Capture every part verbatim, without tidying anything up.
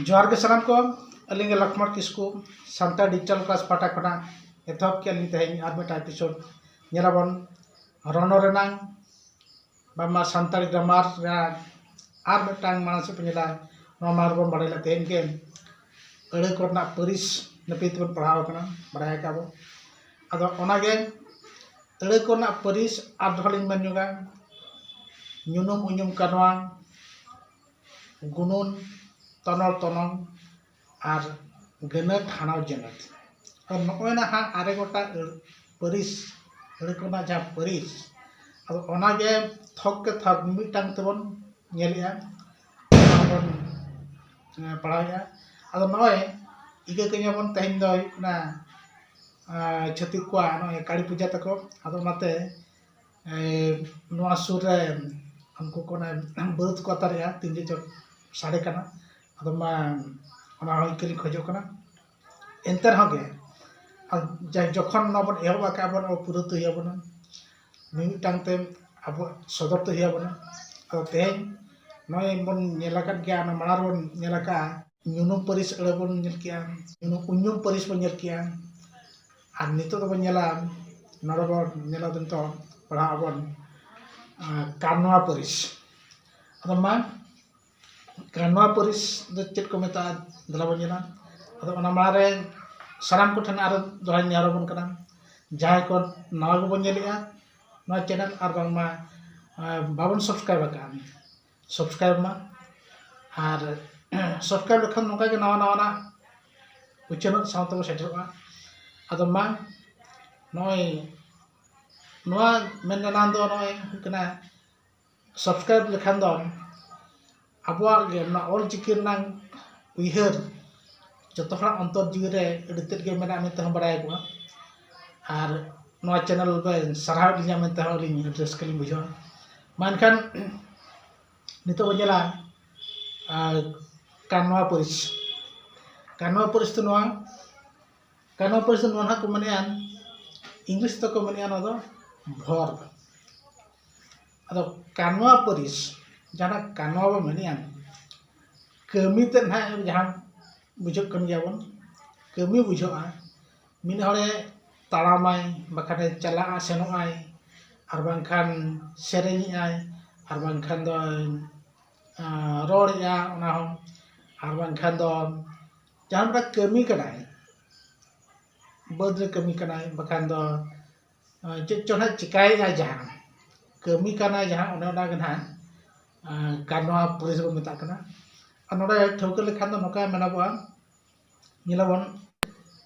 ᱡᱚᱦᱟᱨ ᱜᱮ ᱥᱟᱱᱟᱢ ᱠᱚ᱾ ᱟᱹᱞᱤᱧ ᱜᱮ ᱞᱚᱠᱷᱢᱚᱬ ᱠᱤᱥᱠᱩ, ᱥᱟᱱᱛᱟᱲ ᱰᱤᱡᱤᱴᱟᱞ ᱠᱞᱟᱥ ᱯᱟᱦᱴᱟ ᱠᱷᱚᱱᱟᱜ ᱮᱛᱚᱦᱚᱵ ᱠᱮᱫ ᱞᱤᱧ ᱛᱮᱦᱮᱧ ᱟᱨ ᱢᱤᱫᱴᱟᱝ ᱮᱯᱤᱥᱳᱰ᱾ ᱧᱮᱞᱟᱵᱚᱱ ᱨᱚᱱᱚᱲ ᱨᱮᱱᱟᱝ ᱵᱟᱝᱢᱟ ᱥᱟᱱᱛᱟᱲᱤ ᱜᱨᱟᱢᱟᱨ ᱨᱮᱱᱟᱜ ᱟᱨ ᱢᱤᱫᱴᱟᱝ ᱢᱟᱲᱟᱝ ᱥᱮᱫ ᱯᱮ ᱧᱮᱞᱟ᱾ ᱱᱚᱣᱟ ᱢᱟᱲᱟᱝ ᱨᱮᱵᱚᱱ ᱵᱟᱲᱟᱭ ᱞᱮᱫ ᱛᱮᱦᱮᱧ ᱜᱮ ᱟᱹᱲᱟᱹ ᱠᱚᱨᱮᱱᱟᱜ ᱯᱟᱹᱨᱤᱥ ᱱᱟᱹᱯᱤᱛ ᱵᱚᱱ ᱯᱟᱲᱦᱟᱣ ᱟᱠᱟᱱᱟ, ᱵᱟᱲᱟᱭ ᱟᱠᱟᱫ ᱵᱚᱱ᱾ ᱟᱫᱚ ᱚᱱᱟᱜᱮ ᱟᱹᱲᱟᱹ ᱠᱚᱨᱮᱱᱟᱜ ᱯᱟᱹᱨᱤᱥ ᱟᱨ ᱫᱚᱦᱲᱟ ᱞᱤᱧ ᱢᱮᱱ ᱧᱚᱜᱟ᱾ ᱧᱩᱱᱩᱢ ᱩᱧᱩᱢ ᱠᱟᱱᱣᱟ, ᱜᱩᱱᱩᱱ ᱛᱚᱱᱚᱞ ᱛᱚᱱᱚᱝ ᱟᱨ ᱜᱟᱹᱱᱟᱹᱛ ᱦᱟᱱᱟᱣ ᱡᱟᱹᱱᱟᱹᱛ᱾ ᱟᱫᱚ ᱱᱚᱜᱼᱚᱭ ᱱᱟᱦᱟᱜ ᱟᱨᱮ ᱜᱚᱴᱟᱝ ᱟᱹᱲ-, ᱯᱟᱹᱨᱤᱥ, ᱟᱹᱲᱟᱹ ᱠᱚᱨᱮᱱᱟᱜ ᱡᱟᱦᱟᱸ ᱯᱟᱹᱨᱤᱥ, ᱟᱫᱚ ᱚᱱᱟᱜᱮ ᱛᱷᱚᱠ ᱠᱮ ᱛᱷᱚᱠ ᱢᱤᱫᱴᱟᱝ ᱛᱮᱵᱚᱱ ᱧᱮᱞᱮᱜᱼᱟ, ᱚᱱᱟ ᱵᱚᱱ, ᱮ, ᱯᱟᱲᱦᱟᱣᱮᱜᱼᱟ᱾ ᱟᱫᱚ ᱱᱚᱜᱼᱚᱭ ᱤᱠᱟᱹ ᱠᱟᱹᱧᱟᱵᱚᱱ ᱛᱮᱦᱮᱧ ᱫᱚ ᱦᱩᱭᱩᱜ ᱠᱟᱱᱟ, ᱮ, ᱪᱷᱟᱹᱛᱤᱠ ᱠᱚᱣᱟᱜ ᱱᱚᱜᱼᱚᱭ ᱠᱟᱹᱲᱤ ᱯᱩᱡᱟᱹ ᱛᱟᱠᱚ᱾ ᱟᱫᱚ ᱚᱱᱟᱛᱮ ᱮ, ᱱᱚᱣᱟ ᱥᱩᱨ ᱨᱮ ᱩᱱᱠᱩ ᱠᱚ ᱚᱱᱮ ᱵᱟᱹᱨᱩᱫ ᱠᱚ ᱟᱛᱟᱨᱮᱜᱼᱟ, ᱛᱤᱱ ᱡᱚᱦᱚᱜ ᱪᱚ ᱥᱟᱰᱮ ᱠᱟᱱᱟ᱾ ᱟᱫᱚ ᱢᱟ ᱚᱱᱟ ᱦᱚᱸ ᱤᱠᱟᱹ ᱞᱤᱧ ᱠᱷᱚᱡᱚᱜ ᱠᱟᱱᱟ᱾ ᱮᱱᱛᱮ ᱨᱮᱦᱚᱸ ᱜᱮ, ᱟᱨ ᱡᱟ-, ᱡᱚᱠᱷᱚᱱ ᱱᱚᱣᱟ ᱵᱚᱱ ᱮᱦᱚᱵ ᱟᱠᱟᱫᱼᱟ ᱵᱚᱱ, ᱱᱚᱣᱟ ᱯᱩᱨᱟᱹᱣ ᱛᱮ ᱦᱩᱭ ᱟᱵᱚᱱᱟ, ᱢᱤᱢᱤᱫᱴᱟᱝ ᱛᱮ ᱟᱵᱚᱣᱟᱜ ᱥᱚᱫᱚᱨ ᱛᱮ ᱦᱩᱭ ᱟᱵᱚᱱᱟ᱾ ᱟᱫᱚ ᱛᱮᱦᱮᱧ ᱱᱚᱜᱼᱚᱭ ᱵᱚᱱ ᱧᱮᱞ ᱟᱠᱟᱫ ᱜᱮᱭᱟ, ᱚᱱᱟ ᱢᱟᱲᱟᱝ ᱨᱮᱵᱚᱱ ᱧᱮᱞ ᱟᱠᱟᱫᱼᱟ, ᱧᱩᱱᱩᱢ ᱯᱟᱹᱨᱤᱥ ᱟᱹᱲᱟᱹ ᱵᱚᱱ ᱧᱮᱞ ᱠᱮᱜᱼᱟ, ᱧᱩᱱᱩᱢ, ᱩᱧᱩᱢ ᱯᱟᱹᱨᱤᱥ ᱵᱚᱱ ᱧᱮᱞ ᱠᱮᱜᱼᱟ, ᱟᱨ ᱱᱤᱛᱚᱜ ᱫᱚᱵᱚᱱ ᱧᱮᱞᱟ, ᱱᱚᱰᱮ ᱵᱚᱱ ᱧᱮᱞᱟ ᱱᱤᱛᱚᱜ ᱯᱟᱲᱦᱟᱜ ᱟᱵᱚᱱ, ᱟᱸ, ᱠᱟᱱᱣᱟ ᱯᱟᱹᱨᱤᱥ᱾ ᱟᱫᱚ ᱢᱟ, ᱠᱟᱱᱣᱟ ᱯᱟᱹᱨᱤᱥ ᱫᱚ ᱪᱮᱫ ᱠᱚ ᱢᱮᱛᱟᱜᱼᱟ, ᱫᱮᱞᱟ ᱵᱚᱱ ᱧᱮᱞᱟ᱾ ᱟᱫᱚ ᱚᱱᱟ ᱢᱟᱲᱟᱝ ᱨᱮ ᱥᱟᱱᱟᱢ ᱠᱚᱴᱷᱮᱱ ᱟᱨᱚ ᱫᱚᱦᱲᱟᱧ ᱱᱮᱦᱚᱨ ᱟᱵᱚᱱ ᱠᱟᱱᱟ, ᱡᱟᱦᱟᱸᱭ ᱠᱚ ᱱᱟᱣᱟ ᱜᱮᱵᱚᱱ ᱧᱮᱞᱮᱜᱼᱟ ᱱᱚᱣᱟ ᱪᱮᱱᱮᱞ, ᱟᱨ ᱵᱟᱝᱢᱟ, ᱟᱸ, ᱵᱟᱵᱚᱱ ᱥᱟᱵᱥᱠᱨᱟᱭᱤᱵ ᱟᱠᱟᱫᱼᱟ, ᱥᱟᱵᱥᱠᱨᱟᱭᱤᱵ ᱢᱟ᱾ ᱟᱨ ᱥᱟᱵᱥᱠᱨᱟᱭᱤᱵ ᱞᱮᱠᱷᱟᱱ ᱱᱚᱝᱠᱟ ᱜᱮ ᱱᱟᱣᱟ ᱱᱟᱣᱟᱱᱟᱜ ᱩᱪᱷᱟᱹᱱᱚᱜ ᱥᱟᱶ ᱛᱮᱵᱚ ᱥᱮᱴᱮᱨᱚᱜᱼᱟ᱾ ᱟᱫᱚ ᱢᱟ, ᱱᱚᱜᱼᱚᱭ ᱱᱚᱣᱟ ᱢᱮᱱ ᱨᱮᱱᱟᱜ ᱫᱚ ᱱᱚᱜᱼᱚᱭ ᱦᱩᱭᱩᱜ ᱠᱟᱱᱟ, ᱥᱟᱵᱥᱠᱨᱟᱭᱤᱵ ᱞᱮᱠᱷᱟᱱ ᱫᱚ ᱟᱵᱚᱣᱟᱜ ᱜᱮ ᱱᱚᱣᱟ ᱚᱞ ᱪᱤᱠᱤ ᱨᱮᱱᱟᱜ ᱩᱭᱦᱟᱹᱨ ᱡᱚᱛᱚ ᱦᱚᱲᱟᱜ ᱚᱱᱛᱚᱨ ᱡᱤᱣᱤ ᱨᱮ ᱟᱹᱰᱤ ᱛᱮᱫ ᱜᱮ ᱢᱮᱱᱟᱜᱼᱟ ᱢᱮᱱᱛᱮ ᱦᱚᱸ ᱵᱟᱲᱟᱭ ᱠᱚᱜᱼᱟ᱾ ᱟᱨ ᱱᱚᱣᱟ ᱪᱮᱱᱮᱞ ᱵᱮᱱ ᱥᱟᱨᱦᱟᱣᱮᱫ ᱞᱤᱧᱟ ᱢᱮᱱᱛᱮ ᱦᱚᱸ ᱟᱹᱞᱤᱧ ᱟᱹᱰᱤ ᱨᱟᱹᱥᱠᱟᱹ ᱞᱤᱧ ᱵᱩᱡᱷᱟᱹᱣᱟ᱾ ᱢᱟ ᱮᱱᱠᱷᱟᱱ ᱱᱤᱛᱚᱜ ᱵᱚᱱ ᱧᱮᱞᱟ, ᱟᱨ ᱠᱟᱱᱣᱟ ᱯᱟᱹᱨᱤᱥ, ᱠᱟᱱᱣᱟ ᱯᱟᱹᱨᱤᱥ ᱫᱚ ᱱᱚᱣᱟ, ᱠᱟᱱᱣᱟ ᱯᱟᱹᱨᱤᱥ ᱫᱚ ᱱᱚᱣᱟ ᱱᱟᱦᱟᱜ ᱠᱚ ᱢᱮᱱᱮᱜᱼᱟ, ᱤᱝᱞᱤᱥ ᱛᱮᱠᱚ ᱢᱮᱱᱮᱜᱼᱟ ᱱᱚᱣᱟ ᱫᱚ verb᱾ ᱟᱫᱚ ᱠᱟᱱᱣᱟ ᱯᱟᱹᱨᱤᱥ, ᱡᱟᱦᱟᱸ ᱠᱟᱱᱣᱟ ᱵᱚ ᱢᱮᱱᱮᱜᱼᱟ, ᱠᱟᱹᱢᱤ ᱛᱮ ᱱᱟᱦᱟᱜ ᱡᱟᱦᱟᱸ ᱵᱩᱡᱷᱟᱹᱜ ᱠᱟᱱ ᱜᱮᱭᱟ ᱵᱚᱱ, ᱠᱟᱹᱢᱤ ᱵᱩᱡᱷᱟᱹᱜᱼᱟ᱾ ᱢᱤᱫ ᱦᱚᱲᱮ ᱛᱟᱲᱟᱢᱟᱭ, ᱵᱟᱠᱷᱟᱱᱮ ᱪᱟᱞᱟᱜᱼᱟ, ᱥᱮᱱᱚᱜᱼᱟᱭ, ᱟᱨ ᱵᱟᱝᱠᱷᱟᱱ ᱥᱮᱨᱮᱧᱮᱜᱼᱟᱭ, ᱟᱨ ᱵᱟᱝᱠᱷᱟᱱ ᱫᱚ ᱨᱚᱲᱮᱜᱼᱟ, ᱚᱱᱟ ᱦᱚᱸ, ᱟᱨ ᱵᱟᱝᱠᱷᱟᱱ ᱫᱚ ᱡᱟᱦᱟᱸ ᱢᱤᱫᱴᱟᱝ ᱠᱟᱹᱢᱤ ᱠᱟᱱᱟᱭ, ᱵᱟᱹᱫᱽ ᱨᱮ ᱠᱟᱹᱢᱤ ᱠᱟᱱᱟᱭ, ᱵᱟᱠᱷᱟᱱ ᱫᱚ ᱪᱮᱫ ᱪᱚ ᱱᱟᱦᱟᱜ ᱪᱤᱠᱟᱹᱭᱮᱫᱼᱟ, ᱡᱟᱦᱟᱸ ᱠᱟᱹᱢᱤ ᱠᱟᱱᱟᱭ, ᱡᱟᱦᱟᱸ ᱚᱱᱮ ᱚᱱᱟ ᱜᱮ ᱱᱟᱦᱟᱜ ᱠᱟᱨᱱᱟᱣᱟ ᱯᱟᱹᱨᱤᱥ ᱵᱚᱱ ᱢᱮᱛᱟᱜ ᱠᱟᱱᱟ᱾ ᱟᱨ ᱱᱚᱰᱮ ᱴᱷᱟᱹᱣᱠᱟᱹ ᱞᱮᱠᱷᱟᱱ ᱫᱚ ᱱᱚᱝᱠᱟ ᱢᱮᱱᱚᱜᱚᱜᱼᱟ, ᱧᱮᱞᱟᱵᱚᱱ,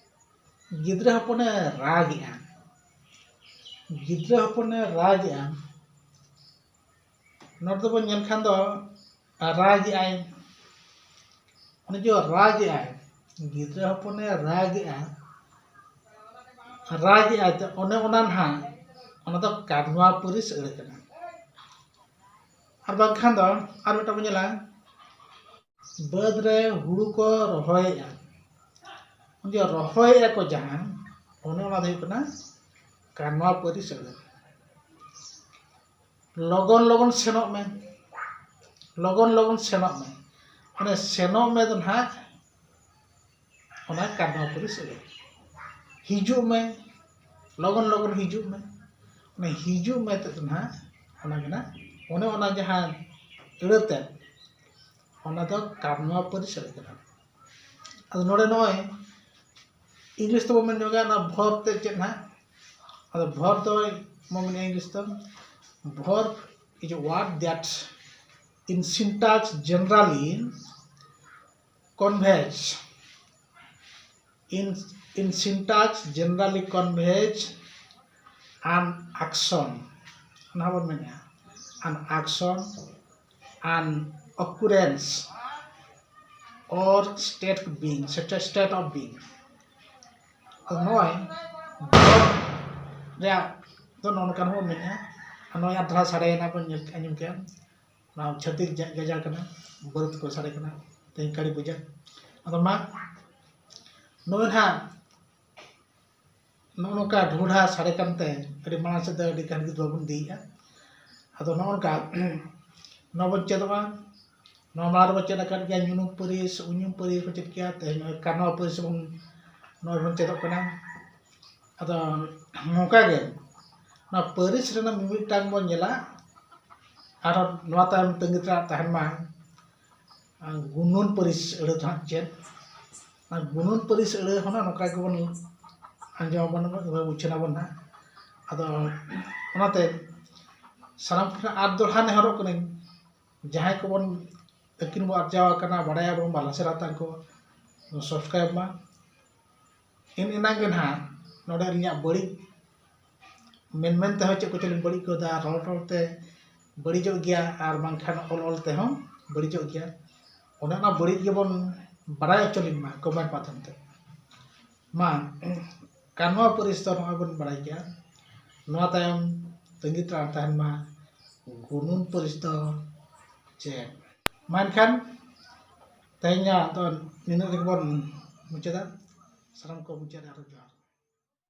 ᱜᱤᱫᱽᱨᱟᱹ ᱦᱚᱯᱚᱱᱮ ᱨᱟᱜᱮᱜᱼᱟ, ᱜᱤᱫᱽᱨᱟᱹ ᱦᱚᱯᱚᱱᱮ ᱨᱟᱜᱮᱜᱼᱟ᱾ ᱱᱚᱰᱮ ᱫᱚᱵᱚᱱ ᱧᱮᱞ ᱠᱷᱟᱱ ᱫᱚ ᱨᱟᱜᱮᱜᱼᱟᱭ, ᱚᱱᱮ ᱡᱮ ᱨᱟᱜᱮᱜᱼᱟᱭ, ᱜᱤᱫᱽᱨᱟᱹ ᱦᱚᱯᱚᱱᱮ ᱨᱟᱜᱮᱜᱼᱟ, ᱨᱟᱜᱮᱜᱼᱟᱭ, ᱛᱚ ᱚᱱᱮ ᱚᱱᱟ ᱱᱟᱦᱟᱜ, ᱚᱱᱟ ᱫᱚ ᱠᱟᱨᱱᱟᱣᱟ ᱯᱟᱹᱨᱤᱥ ᱟᱹᱲᱟᱹ ᱠᱟᱱᱟ᱾ ᱟᱨ ᱵᱟᱝᱠᱷᱟᱱ ᱫᱚ ᱟᱨ ᱢᱤᱫᱴᱟᱝ ᱵᱚᱱ ᱧᱮᱞᱟ, ᱵᱟᱹᱫᱽ ᱨᱮ ᱦᱩᱲᱩ ᱠᱚ ᱨᱚᱦᱚᱭᱮᱜᱼᱟ, ᱚᱱᱮ ᱨᱚᱦᱚᱭᱮᱜᱼᱟ ᱠᱚ ᱡᱟᱦᱟᱸ, ᱚᱱᱮ ᱚᱱᱟ ᱫᱚ ᱦᱩᱭᱩᱜ ᱠᱟᱱᱟ ᱠᱟᱨᱱᱟᱣᱟ ᱯᱟᱹᱨᱤᱥ ᱟᱹᱲᱟᱹ᱾ ᱞᱚᱜᱚᱱ ᱞᱚᱜᱚᱱ ᱥᱮᱱᱚᱜ ᱢᱮ, ᱞᱚᱜᱚᱱ ᱞᱚᱜᱚᱱ ᱥᱮᱱᱚᱜ ᱢᱮ, ᱚᱱᱮ ᱥᱮᱱᱚᱜ ᱢᱮ ᱫᱚ ᱱᱟᱦᱟᱜ ᱚᱱᱟ ᱠᱟᱨᱱᱟᱣᱟ ᱯᱟᱹᱨᱤᱥ ᱟᱹᱲᱟᱹ᱾ ᱦᱤᱡᱩᱜ ᱢᱮ, ᱞᱚᱜᱚᱱ ᱞᱚᱜᱚᱱ ᱦᱤᱡᱩᱜ ᱢᱮ, ᱚᱱᱮ ᱦᱤᱡᱩᱜ ᱢᱮ ᱛᱮᱫ ᱫᱚ ᱱᱟᱦᱟᱜ ᱚᱱᱟ ᱜᱮ ᱱᱟᱦᱟᱜ, ᱚᱱᱮ ᱚᱱᱟ ᱡᱟᱦᱟᱸ ᱟᱹᱲᱟᱹ ᱛᱮᱫ, ᱚᱱᱟ ᱫᱚ ᱠᱟᱨᱱᱟᱣᱟ ᱯᱟᱹᱨᱤᱥ ᱟᱹᱲᱟᱹ ᱠᱟᱱᱟ᱾ ᱟᱫᱚ ᱱᱚᱰᱮ ᱱᱚᱜᱼᱚᱭ English ᱛᱮᱵᱚᱱ ᱢᱮᱱ ᱧᱚᱜᱟ, ᱚᱱᱟ verb ᱛᱮ ᱪᱮᱫ ᱱᱟᱦᱟᱜ? ᱟᱫᱚ verb ᱫᱚ ᱵᱚᱱ ᱢᱮᱱᱟ English ᱛᱮ, verb is a word that in syntax generally conveys, in, in syntax generally conveys an action, ᱚᱱᱟ ᱵᱚᱱ ᱢᱮᱱᱟ an action, an occurrence or state of being, state, state of being. ᱟᱫᱚ ᱱᱚᱜᱼᱚᱭ verb ᱨᱮᱭᱟᱜ ᱫᱚ ᱱᱚᱜᱼᱚ ᱱᱚᱝᱠᱟ ᱦᱚᱸ ᱢᱮᱱᱟᱜᱼᱟ᱾ ᱟᱨ ᱱᱚᱜᱼᱚᱭ ᱟᱨ ᱫᱷᱟᱨᱟ ᱥᱟᱰᱮᱭᱮᱱᱟ ᱵᱚᱱ ᱧᱮᱞ ᱟᱸᱡᱚᱢ ᱠᱮᱜᱼᱟ, ᱚᱱᱟ ᱪᱷᱟᱹᱛᱤᱠ ᱡᱟ-, ᱜᱟᱡᱟᱲ ᱠᱟᱱᱟ, ᱵᱟᱹᱨᱩᱫ ᱠᱚ ᱥᱟᱰᱮ ᱠᱟᱱᱟ, ᱛᱮᱦᱮᱧ ᱠᱟᱹᱞᱤ ᱯᱩᱡᱟᱹ᱾ ᱟᱫᱚ ᱢᱟ ᱱᱚᱜᱼᱚᱭ ᱱᱟᱦᱟᱜ ᱱᱚᱜᱼᱚ ᱱᱚᱝᱠᱟ ᱰᱷᱩᱰᱷᱟ ᱥᱟᱰᱮ ᱠᱟᱱᱛᱮ ᱟᱹᱰᱤ ᱢᱟᱲᱟᱝ ᱥᱮᱫ ᱫᱚ ᱟᱹᱰᱤ ᱜᱟᱱ ᱜᱮ ᱵᱟᱵᱚᱱ ᱤᱫᱤᱭᱮᱫᱼᱟ᱾ ᱟᱫᱚ ᱱᱚᱜᱼᱚ ᱱᱚᱝᱠᱟ ᱱᱚᱣᱟ ᱵᱚᱱ ᱪᱮᱫᱚᱜᱼᱟ᱾ ᱱᱚᱣᱟ ᱢᱟᱲᱟᱝ ᱨᱮᱵᱚᱱ ᱪᱮᱫ ᱟᱠᱟᱫ ᱜᱮᱭᱟ ᱧᱩᱱᱩᱢ ᱯᱟᱹᱨᱤᱥ, ᱩᱧᱩᱢ ᱯᱟᱹᱨᱤᱥ ᱵᱚᱱ ᱪᱮᱫ ᱠᱮᱭᱟ, ᱛᱮᱦᱮᱧ ᱱᱚᱜᱼᱚᱭ ᱠᱟᱱᱣᱟ ᱯᱟᱹᱨᱤᱥ ᱵᱚᱱ ᱱᱚᱜᱼᱚᱭ ᱵᱚᱱ ᱪᱮᱫᱚᱜ ᱠᱟᱱᱟ᱾ ᱟᱫᱚ ᱱᱚᱝᱠᱟ ᱜᱮ ᱱᱚᱣᱟ ᱯᱟᱹᱨᱤᱥ ᱨᱮᱱᱟᱜ ᱢᱤᱢᱤᱫᱴᱟᱝ ᱵᱚᱱ ᱧᱮᱞᱟ, ᱟᱨ ᱱᱚᱣᱟ ᱛᱟᱭᱚᱢ ᱛᱟᱺᱜᱤ ᱛᱟᱲᱟᱜ ᱛᱟᱦᱮᱱ ᱢᱟ ᱜᱩᱱᱩᱱ ᱯᱟᱹᱨᱤᱥ ᱟᱹᱲᱟᱹ ᱫᱚ ᱦᱟᱸᱜ ᱪᱮᱫ᱾ ᱚᱱᱟ ᱜᱩᱱᱩᱱ ᱯᱟᱹᱨᱤᱥ ᱟᱹᱲᱟᱹ ᱦᱚᱸ ᱱᱚᱝᱠᱟ ᱜᱮᱵᱚᱱ ᱟᱸᱡᱚᱢ ᱟᱵᱚᱱ, ᱩᱪᱷᱟᱹᱱ ᱟᱵᱚᱱ ᱦᱟᱸᱜ᱾ ᱟᱫᱚ ᱚᱱᱟᱛᱮ ᱥᱟᱱᱟᱢ ᱠᱚᱴᱷᱮᱱ ᱟᱨ ᱫᱚᱲᱦᱟ ᱱᱮᱦᱚᱨᱚᱜ ᱠᱟᱹᱱᱟᱹᱧ, ᱡᱟᱦᱟᱸᱭ ᱠᱚᱵᱚᱱ ᱟᱹᱠᱤᱞ ᱵᱚᱱ ᱟᱨᱡᱟᱣ ᱟᱠᱟᱱᱟ, ᱵᱟᱲᱟᱭᱟᱵᱚᱱ, ᱵᱟ ᱞᱟᱥᱮᱨ ᱦᱟᱛᱟᱝ ᱠᱚ subscribe ᱢᱟ᱾ ᱮᱱ ᱮᱱᱟᱝ ᱜᱮ ᱱᱟᱦᱟᱜ ᱱᱚᱰᱮ ᱟᱹᱞᱤᱧᱟᱜ ᱵᱟᱹᱲᱤᱡ ᱢᱮᱱ ᱢᱮᱱ ᱛᱮᱦᱚᱸ ᱪᱮᱫ ᱠᱚᱪᱚᱞᱤᱧ ᱵᱟᱹᱲᱤᱡ ᱜᱚᱫᱟ, ᱨᱚᱲ ᱨᱚᱲ ᱛᱮ ᱵᱟᱹᱲᱤᱡᱚᱜ ᱜᱮᱭᱟ, ᱟᱨ ᱵᱟᱝᱠᱷᱟᱱ ᱚᱞ ᱚᱞ ᱛᱮᱦᱚᱸ ᱵᱟᱹᱲᱤᱡᱚᱜ ᱜᱮᱭᱟ᱾ ᱚᱱᱮ ᱚᱱᱟ ᱵᱟᱹᱲᱤᱡ ᱜᱮᱵᱚᱱ ᱵᱟᱲᱟᱭ ᱦᱚᱪᱚ ᱞᱤᱧ ᱢᱟ comment ᱢᱟᱫᱽᱫᱷᱚᱢ ᱛᱮ᱾ ᱢᱟ ᱠᱟᱱᱣᱟ ᱯᱟᱹᱨᱤᱥ ᱫᱚ ᱱᱚᱜᱼᱚᱭ ᱵᱚᱱ ᱵᱟᱲᱟᱭ ᱜᱮᱭᱟ᱾ ᱱᱚᱣᱟ ᱛᱟᱭᱚᱢ ᱛᱟᱺᱜᱤ ᱛᱟᱲᱟᱜ ᱛᱟᱦᱮᱱ ᱢᱟ ᱜᱩᱱᱩᱱ ᱯᱟᱹᱨᱤᱥ ᱫᱚ ᱪᱮᱫ᱾ ᱢᱟ ᱮᱱᱠᱷᱟᱱ ᱛᱮᱦᱮᱧᱟᱜ ᱫᱚ ᱱᱤᱱᱟᱹᱜ ᱨᱮᱜᱮ ᱵᱚᱱ ᱢᱩᱪᱟᱹᱫᱟ᱾ ᱥᱟᱱᱟᱢ ᱠᱚ ᱢᱩᱪᱟᱹᱫ ᱨᱮ ᱟᱨᱚ ᱡᱚᱦᱟᱨ᱾